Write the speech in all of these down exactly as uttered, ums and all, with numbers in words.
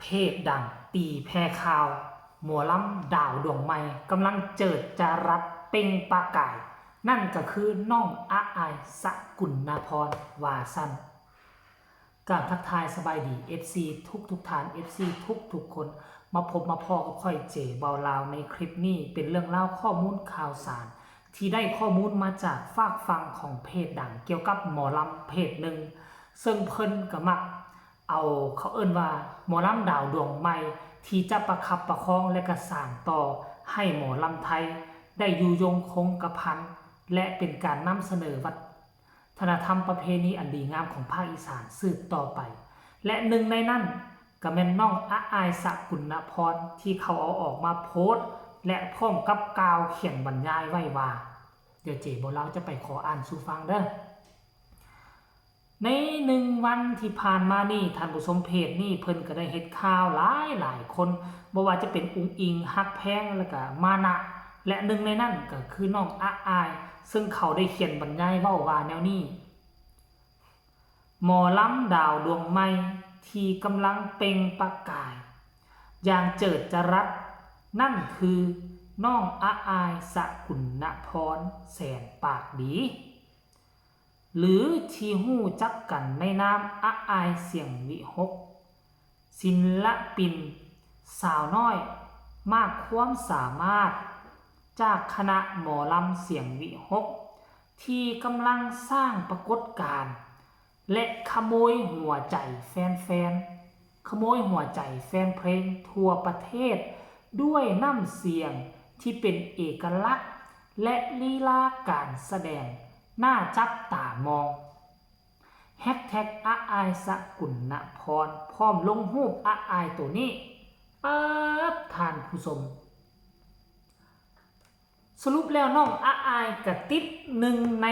เพจดังตีแผ่ข่าว หมอลำดาวดวงใหม่กำลังเจิดจรัสเปล่งประกาย นั่นก็คือน้องอาอายสกุณาพร ว่าซั่น กราบทักทายสบายดี เอฟซี ทุกทุกท่าน เอฟซี ทุกทุกคน มาพบมาพ้อกับข้อยเจเบาลาวในคลิปนี้ เป็นเรื่องราวข้อมูลข่าวสาร ที่ได้ข้อมูลมาจากฝากฝั่งของเพจดังเกี่ยวกับหมอลำเพจหนึ่ง ซึ่งเพิ่นก็มักเอาเขาเอิ้นว่าหมอลำดาวดวงใหม่ ที่จะประคับประคองและก็สานต่อให้หมอลำไทยได้อยู่ยงคงกระพัน และเป็นการนำเสนอวัฒนธรรมประเพณีอันดีงามของภาคอีสานสืบต่อไป และหนึ่งในนั้นก็แม่นน้องอาอายสกุณาพร ที่เขาเอาออกมาโพสต์ และพร้อมกับกล่าวเขียนบรรยายไว้ว่า เดี๋ยวเจเบาลาวจะไปขออ่านสู่ฟังเด้อ ในหนึ่งวันที่ผ่านมานี่ ท่านผู้ชม เพจนี่เพิ่นก็ได้เฮ็ดข่าวหลายหลายคน บ่ว่าจะเป็นอุ๋งอิ๋ง ฮักแพง แล้วก็มานะ และหนึ่งในนั้นก็คือน้องอาอาย ซึ่งเขาได้เขียนบรรยายเว้าว่าแนวนี้ หมอลำดาวดวงใหม่ที่กำลังเปล่งประกาย อย่างเจิดจรัส นั่นคือน้องอาอายสกุณาพร แสนปากดี หรือที่ฮู้จักกันในนามอาอายเสียงวิหก ศิลปินสาวน้อยมากความสามารถ จากคณะหมอลำเสียงวิหก ที่กำลังสร้างปรากฏการณ์ และขโมยหัวใจแฟนๆ ขโมยหัวใจแฟนเพลงทั่วประเทศ ด้วยน้ำเสียงที่เป็นเอกลักษณ์ และลีลาการแสดงน่าจับตามอง แฮชแท็กอาอายสกุณาพร พร้อมลงรูปอาอายตัวนี้ ป๊าบ ท่านผู้ชม สรุปแล้วน้องอาอายก็ติดหนึ่งใน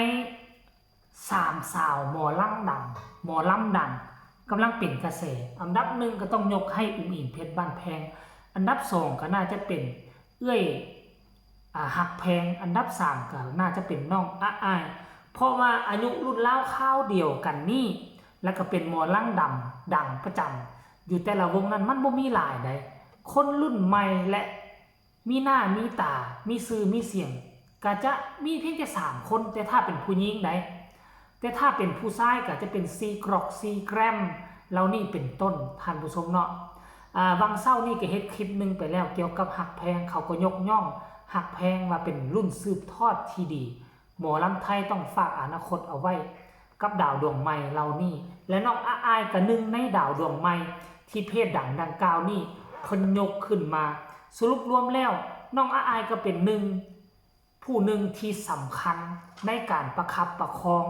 สามสาวหมอลำดัง หมอลำดังกำลังเป็นกระแส อันดับหนึ่งก็ต้องยกให้อุ๋งอิ๋ง เพชรบ้านแพง อันดับสองก็น่าจะเป็นเอื้อย อ่า ฮักแพง อันดับสามก็น่าจะเป็นน้องอาอาย เพราะว่าอายุรุ่นราวคราวเดียวกันนี่ แล้วก็เป็นหมอลำดัง ดังประจำอยู่แต่ละวงนั้นมันบ่มีหลายใด คนรุ่นใหม่และมีหน้ามีตา มีชื่อมีเสียง ก็จะมีเพียงแค่สามคน แต่ถ้าเป็นผู้หญิงใด แต่ถ้าเป็นผู้ชายก็จะเป็นซีกรอก ซีแกรม เหล่านี้เป็นต้น ท่านผู้ชมเนาะ อ่า วังเช้านี่ก็เฮ็ดคลิปหนึ่งไปแล้วเกี่ยวกับฮักแพง เขาก็ยกย่องฮักแพงว่าเป็นรุ่นสืบทอดที่ดี หมอลำไทยต้องฝากอนาคตเอาไว้กับดาวดวงใหม่เหล่านี้ และน้องอาอายก็หนึ่งในดาวดวงใหม่ที่เพจดังดังกล่าวนี้เพิ่นยกขึ้นมา สรุปรวมแล้วน้องอาอายก็เป็นหนึ่ง ผู้หนึ่งที่สำคัญในการประคับประคอง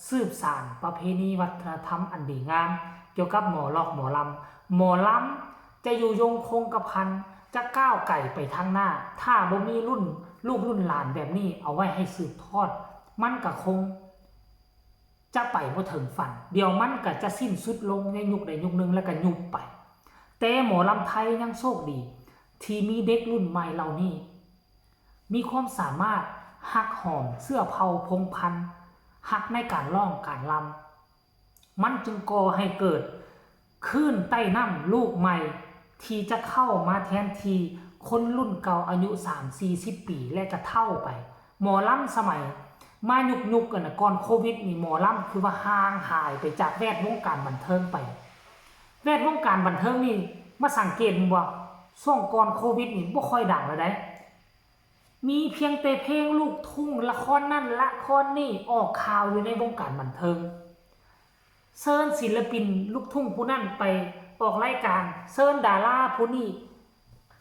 สืบสานประเพณีวัฒนธรรมอันดีงาม เกี่ยวกับหมอลอกหมอลำ หมอลำจะอยู่ยงคงกระพัน จะก้าวไกลไปทางหน้า ถ้าบ่มีรุ่นลูกรุ่นหลานแบบนี้เอาไว้ให้สืบทอด มันก็คงจะไปบ่ถึงฝัน เดี๋ยวมันก็จะสิ้นสุดลงในยุคใดยุคหนึ่งแล้วก็ยุบไป แต่หมอลำไทยยังโชคดี ที่มีเด็กรุ่นใหม่เหล่านี้ มีความสามารถฮักหอมเชื้อเผ่าพงศ์พันธุ์ ฮักในการร้องการรำ มันจึงก่อให้เกิดคลื่นใต้น้ำลูกใหม่ ที่จะเข้ามาแทนที่คนรุ่นเก่าอายุสามสี่สิบปีและก็เฒ่าไป หมอลำสมัยมายุคๆ กันนะ ก่อนโควิดนี่หมอลำคือว่าห่างหายไปจากแวดวงการบันเทิงไป แวดวงการบันเทิงนี่มาสังเกตบ่ ช่วงก่อนโควิดนี่บ่ค่อยดังแล้วเด้ มีเพียงแต่เพลงลูกทุ่ง ละครนั่นละครนี่ออกข่าวอยู่ในวงการบันเทิง เชิญศิลปินลูกทุ่งผู้นั้นไปออกรายการ เชิญดาราผู้นี้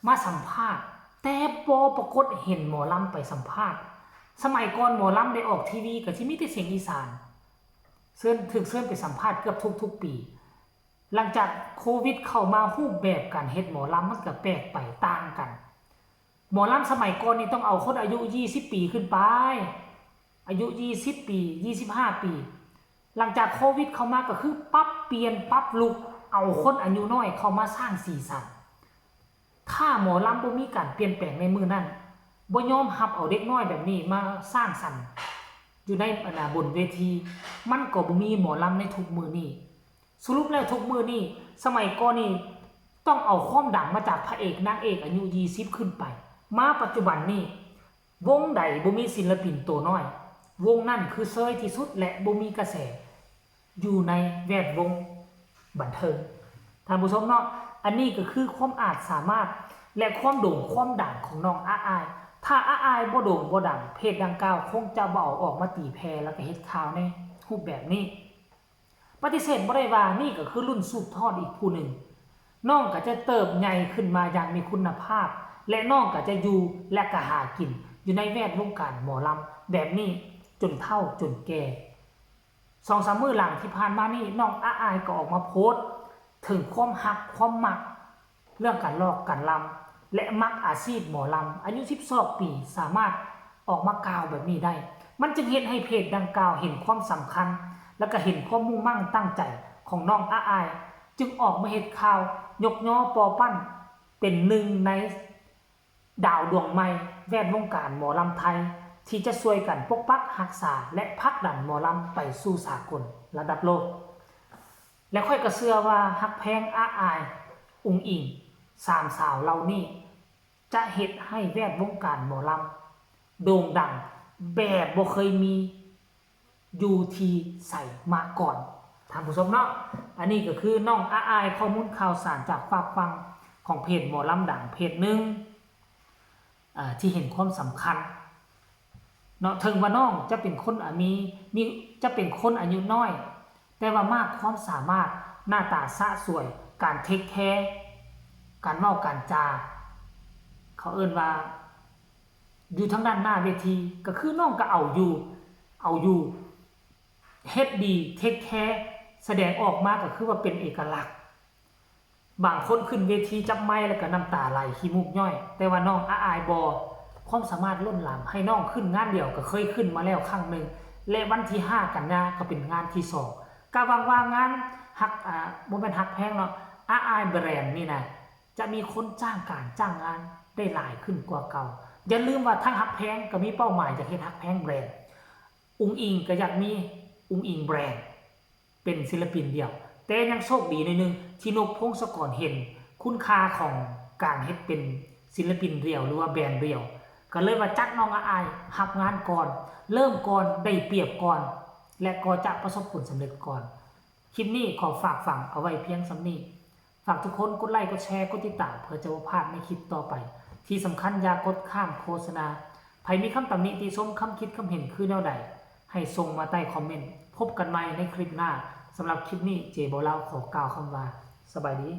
มาสัมภาษณ์ แต่บ่ปรากฏเห็นหมอลำไปสัมภาษณ์ สมัยก่อนหมอลำได้ออกทีวีก็สิมีแต่เสียงอีสาน เชิญ ถูกเชิญไปสัมภาษณ์เกือบทุกๆปี หลังจากโควิดเข้ามา รูปแบบการเฮ็ดหมอลำมันก็แปลกไปต่างกัน หมอลำสมัยก่อนนี่ต้องเอาคนอายุยี่สิบปีขึ้นไป อายุยี่สิบปี ยี่สิบห้าปี หลังจากโควิดเข้ามาก็คือปรับเปลี่ยนปรับลุค เอาคนอายุน้อยเข้ามาสร้างสีสัน ถ้าหมอลำบ่มีการเปลี่ยนแปลงในมื้อนั้น บ่ยอมรับเอาเด็กน้อยแบบนี้มาสร้างสรรค์อยู่ใน อันน่ะ บนเวที มันก็บ่มีหมอลำในทุกมื้อนี้ สรุปแล้วทุกมื้อนี้ สมัยก่อนนี่ ต้องเอาความดังมาจากพระเอกนางเอกอายุยี่สิบขึ้นไป มาปัจจุบันนี้ วงใดบ่มีศิลปินตัวน้อย วงนั้นคือเซยที่สุดและบ่มีกระแส อยู่ในแวดวงบันเทิง ท่านผู้ชมเนาะ อันนี้ก็คือความอาจสามารถ และความโด่งความดังของน้องอาอาย ถ้าอาอายบ่โด่งบ่ดัง เพจดังกล่าวคงจะบ่เอาออกมาตีแผ่แล้วก็เฮ็ดข่าวในรูปแบบนี้ ปฏิเสธบ่ได้ว่านี่ก็คือรุ่นสืบทอดอีกผู้หนึ่ง น้องก็จะเติบใหญ่ขึ้นมาอย่างมีคุณภาพ และน้องก็จะอยู่และก็หากินอยู่ในแวดวงการหมอลำแบบนี้จนเฒ่าจนแก่ สองสามมื้อหลังที่ผ่านมานี่น้องอาอายก็ออกมาโพสต์ถึงความฮักความมัก เรื่องการลอกการลำและมักอาชีพหมอลำ อายุสิบสองปีสามารถออกมากล่าวแบบนี้ได้ มันจึงเฮ็ดให้เพจดังกล่าวเห็นความสำคัญ และก็เห็นความมุ่งมั่นตั้งใจของน้องอาอาย จึงออกมาเฮ็ดข่าวยกยอปอปั้นเป็นหนึ่งในดาวดวงใหม่แวดวงการหมอลำไทย ที่จะช่วยกันปกปักรักษาและผลักดันหมอลำไปสู่สากลระดับโลก และข้อยก็เชื่อว่าฮักแพงอาอาย อุ๋งอิ๋ง สามสาวเหล่านี้ จะเฮ็ดให้แวดวงการหมอลำโด่งดังแบบบ่เคยมีอยู่ที่ใสมาก่อน ท่านผู้ชมเนาะ อันนี้ก็คือน้องอาอายข้อมูลข่าวสารจากฝากฝั่งของเพจหมอลำดังเพจหนึ่ง อ่า ที่เห็นความสำคัญเนาะ ถึงว่าน้องจะเป็นคนอามี มี จะเป็นคนอายุน้อย แต่ว่ามากความสามารถ หน้าตาสะสวย การเทคแคร์ การเว้าการจา เขาเอิ้นว่า อยู่ทางด้านหน้าเวที ก็คือน้องก็เอาอยู่ เอาอยู่ เฮ็ดดี เทคแคร์ แสดงออกมาก็คือว่าเป็นเอกลักษณ์ บางคนขึ้นเวทีจับไมค์แล้วก็น้ำตาไหลขี้มูกย้อย แต่ว่าน้องอาอายบ่ ความสามารถล้นหลาม ให้น้องขึ้นงานเดียวก็เคยขึ้นมาแล้วครั้งหนึ่ง และวันที่ห้ากันยาก็เป็นงานที่สอง ก็หวังว่างานฮัก อ่า บ่แม่นฮักแพงเนาะ อาอายแบรนด์นี่นะ จะมีคนจ้างการจ้างงานได้หลายขึ้นกว่าเก่า อย่าลืมว่าทั้งฮักแพงก็มีเป้าหมายอยากเฮ็ดฮักแพงแบรนด์ อุ๋งอิ๋งก็อยากมีอุ๋งอิ๋งแบรนด์ เป็นศิลปินเดี่ยว แต่ยังโชคดีหน่อยหนึ่งที่นกพงศกรเห็นคุณค่าของการเฮ็ดเป็นศิลปินเดี่ยวหรือว่าแบรนด์เดี่ยว ก็เลยว่าจัดน้องอาอายรับงานก่อน เริ่มก่อน ได้เปรียบก่อน และก็จะประสบผลสำเร็จก่อน คลิปนี้ขอฝากฝังเอาไว้เพียงส่ำนี้ ฝากทุกคนกดไลค์ กดแชร์ กดติดตาม เพื่อจะบ่พลาดในคลิปต่อไป ที่สำคัญอย่ากดข้ามโฆษณา ไผมีคำตำหนิติชม คำคิดคำเห็นคือแนวใด ให้ส่งมาใต้คอมเมนต์ พบกันใหม่ในคลิปหน้า สำหรับคลิปนี้เจบ่าวลาวขอกล่าวคำว่า สบายดี